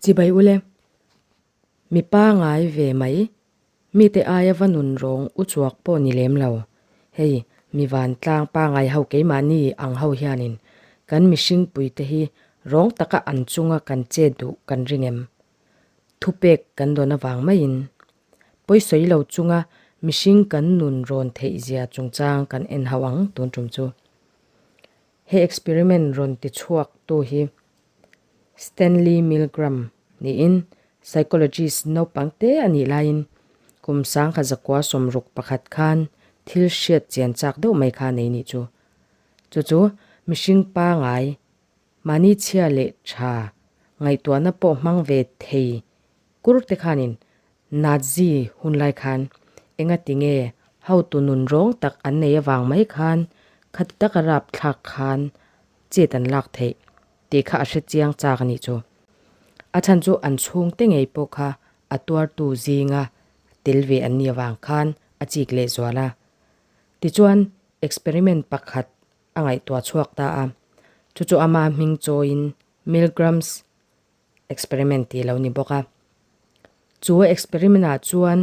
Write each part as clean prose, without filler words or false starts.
Chibai ule, mi pangai ve mai, mite aia va nun rawng u chuak pawh ni lem lo. Hei, mi vantlang pangai ho keimahni ang ho hianin kan mihring puite hi rawng taka an chunga kan che duh kan ring em? Thupek kan dawn avang maiin pawisawi lo chunga mihring kan nun rawn theih zia chungchang kan en hauh ang tun tum chu. He experiment rawn ti chhuak tu hi Stanley Milgram niin psychologist naupang te a nih laiin kum sangkhat zakua 61 khan thil hriat chian chak deuh mai kha nei nih chu. Chu chu mihring pangai mahni chhia leh tha ngaihtuahna pawh hmang ve thei kur te khanin Nazi hunlai khan engati nge hotu nun rawng tak an nei avang mai khan khati taka rap thlak khan chet an lak theih tih kha a hre chiang chak a nih chu. A chhan chu an chhungte ngei pawh kha a tuartu zinga tel ve an nih avang khan a chik lehzual a. Tichuan experiment pakhat a ngaihtuah chhuak ta a, chu chu ama hming chawiin Milgram's experiment tih a lo ni bawk a. Chu experiment ah chuan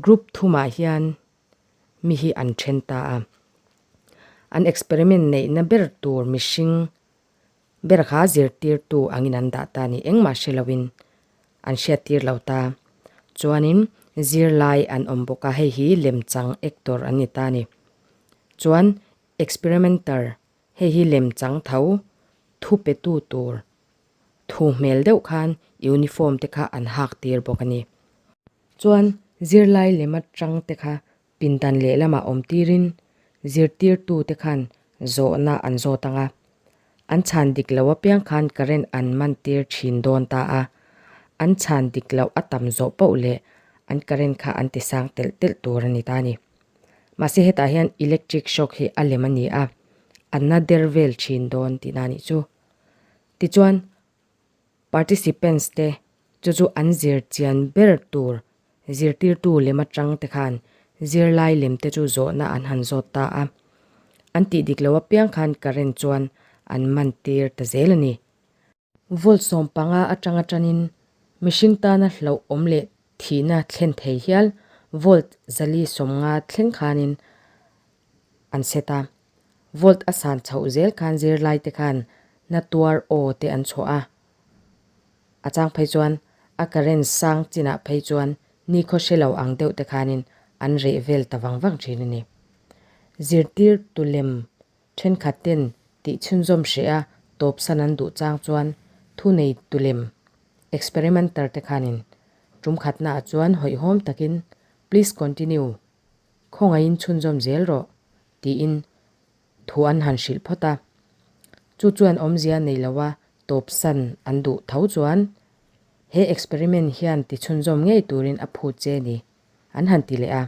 group thumah hian mi hi an then ta a. An experiment neihna ber tur mihring ber kha zirtirtu angin an dah ta a ni. Engmah hre loin an hriattir lo ta. Chuanin zirlai an awm bawk a, hei hi lemchang actor an ni ta a ni. Chuan experimenter hei hi lemchang tho thu petu tur Thu hmel deuh khan uniform te kha an hak tir bawk a ni. Chuan zirlai lem atang te kha pindan lehlamah awm tirin zirtirtu te khan zawhna an zawt ang a. An chhan dik loh apiang khan current an man tir thin dawn ta a. An chhan dik loh a tam zawh poh leh an current kha an ti sang telh telh tur a ni ta a ni. Mahse hetah hian electric shock hi a lem a ni a, a na der vel thin dawn tihna a nih chu. Tichuan, participants te chu chu an zir chian ber tur zirtirtu lem atang te khan zirlai lem te chu zawhna an han zawt ta a. An tih dik lo apiang khan current chuan an man tir ta zel a ni. Volt 15 atanga tanin mihring tana hlauh awm leh thihna thlen thei hial volt 450 thleng khanin an set a. Volt a san chhoh zel khan zirlai te khan na tuar aw te an chhuah a. A chang phei chuan a current sang chinah phei chuan nikhaw hre lo ang deuh te khanin an reh vel ta vang vang thin a ni. Zirtir tu lem thenkhat ten tih chhunzawm hreh a tawpsan an duh chang chuan thunei tu lem experimenter te khanin tum khatnaah chuan hawihhawm takin please continue Khawngaihin chhunzawm zel rawh, tiin thu an han hrilh phawt a. Chu chuan awmzia nei loa tawpsan an duh tho chuan he experiment hian ti chhunzawm ngei turin a phut che ni, an han ti leh a.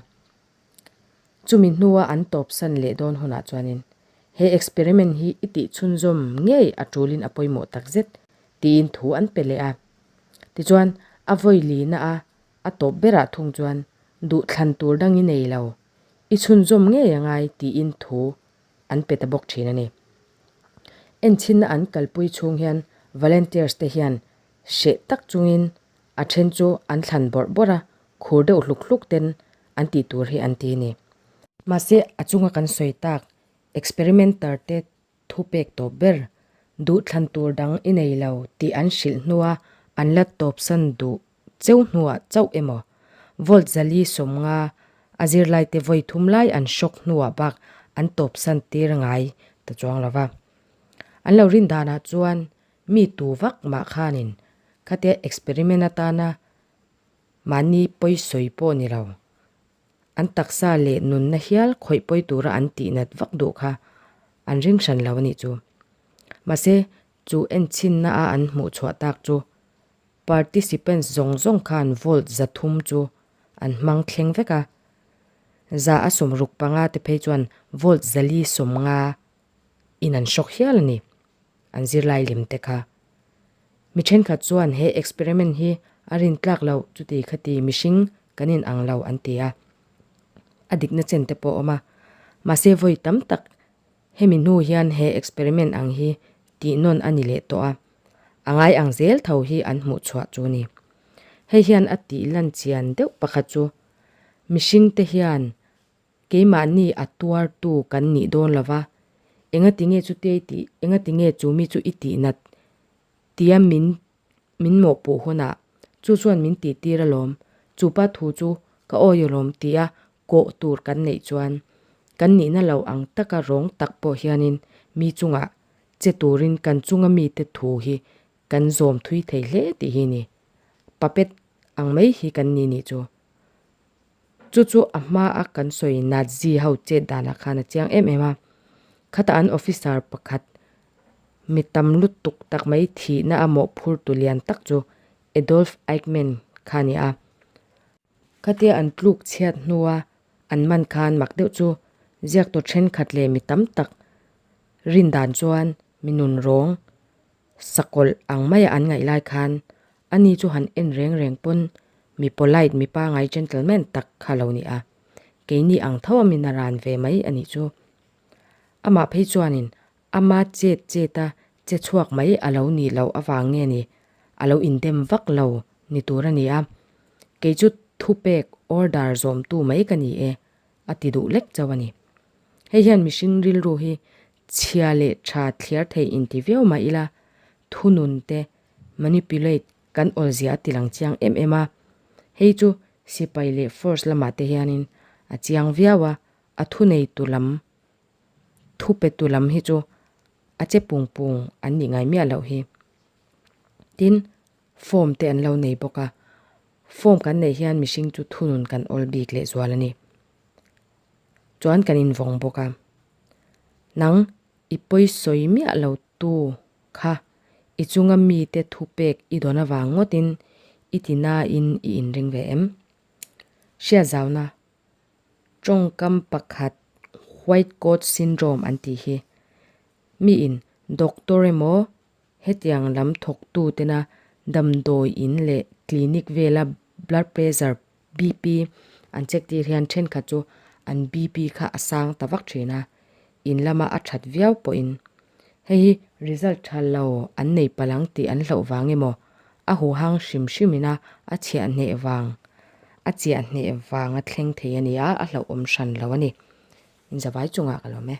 Chumi hnua an tawpsan leh dawn hunah chuanin he experiment hi i tih chhunzawm ngei a tulin a pawimawh takzet, tiin thu an pe leh a. Tichuan, a vawi lina a A tawp berah thung chuan duhthlan tur dang i nei lo, i chhunzawm ngei a ngai tiin thu an pe ta bawk thin a ni. Enchhinna an kalpui chhung hian volunteers te hian hreh tak chungin a then chu an thlan bawrh bawrh a, khur deuh hluk hluk ten an tih tur hi an ti a ni. Mahse a chunga kan sawi tak experimenter te Thu pek tawp ber, duhthlan tur dang i nei lo tih an hrilh hnua an la tawpsan duh cheu hnuah chauh emaw, volt 450 a zirlaite vawi thum lai an shock hnuah bak an tawpsan tir ngai ta chuang lo va. An lo rin danah chuan mi tu vak mah khanin khatia experiment atana mahni pawisawi pawh ni lo. An taksa leh nunna hial khawih pawi tura an tihnat vak duh kha an ring hran lo a nih chu. Mahse, chu enchhinna a an hmuh chhuah tak chu participants zawng zawng khan volt 300 chu an hmang thleng vek a. 165 te phei chuan volt 450 in an hrawk hial a ni, an zirlai lem te kha. Mi thenkhat chuan he experiment hi a rintlak loh chuti khati mihring kan in ang lo an ti a. A dikna chen te pawh a awm a. Mahse vawi tam tak hemi hnu hian he experiment ang hi tihnawn a ni leh tawh a. A ngai ang zel tho hi an hmuh chhuah chu ni. Hei hian a tih lan chian deuh pakhat chu mihringte hian keimahni a tuartu kan nih dawn lo va, engatinge chu te i tih, engatinge chu mi chu i tih nat tia min min mawhpuh hunah chu chuan min tih tir alawm, chupa thu chu ka awi alawm tia kawh tur kan neih chuan kan nihna lo ang taka rawng tak pawh hianin mi chungah che turin kan chunga mite thu hi kan zawm thui thei hle tih hi ni. Puppet ang mai hi kan ni nih chu. Chu chu a hma a kan sawi Nazi ho chet danah khan a chiang em em a. Khata an officer pakhat mi tam lutuk tak mai thihna a mawhphur tu lian tak chu Adolf Eichmann kha a ni a. Khatia an tluk chhiat hnua an man khan mak deuh chu ziaktu thenkhat leh mi tam tak rin dan chuan mi nun rawng sakawlh ang maia an ngaih lai khan ani chu han en reng reng pawn mi polite mi pangai gentleman tak kha lo ni a, keini ang tho a min a ran ve mai a nih chu. Amah phei chuanin ama chet chet a che chhuak mai a lo nih loh avang nge ni a lo indem vak lo ni tur a ni a, kei chu thupek order zawmtu mai ka ni e a ti duh lek chauh a ni. Hei hian mihring rilru hi chhia leh tha thliar thei inti viau mah ila thunun te manipulate kan awlzia a ti lang chiang em em a, hei chu sipai leh force lamah te hianin a chiang viau a, a thuneitu lam thupetu lam hi chu a che pung pung an nih ngai miah loh hi. Tin, form te an lo nei bawk a, form kan neih hian mihring chu thunun kan awl bik leh zual a ni. Chuan kan invawng bawk a, nang i pawisawi miah lo tu kha i chunga mite thupek i dawn avang ngawtin i ti nain i inring ve em? Hriatzauna tawngkam pakhat white coat syndrome an tih hi miin doctor emaw hetiang lam thawktu tena damdawi in leh clinic vela blood pressure BP an check tir hian thenkhat chu an BP kha a sang ta vak thin a, in lama a that viau pawhin hei hi result tha lo an nei palh ang tih an hlauh vang emaw a huhang hrim hrim ina a chhiah hneh vang a chiah hneh vang a thleng thei a ni a, a hlauhawm hran lo a ni. Inzavai chungah ka lawm e.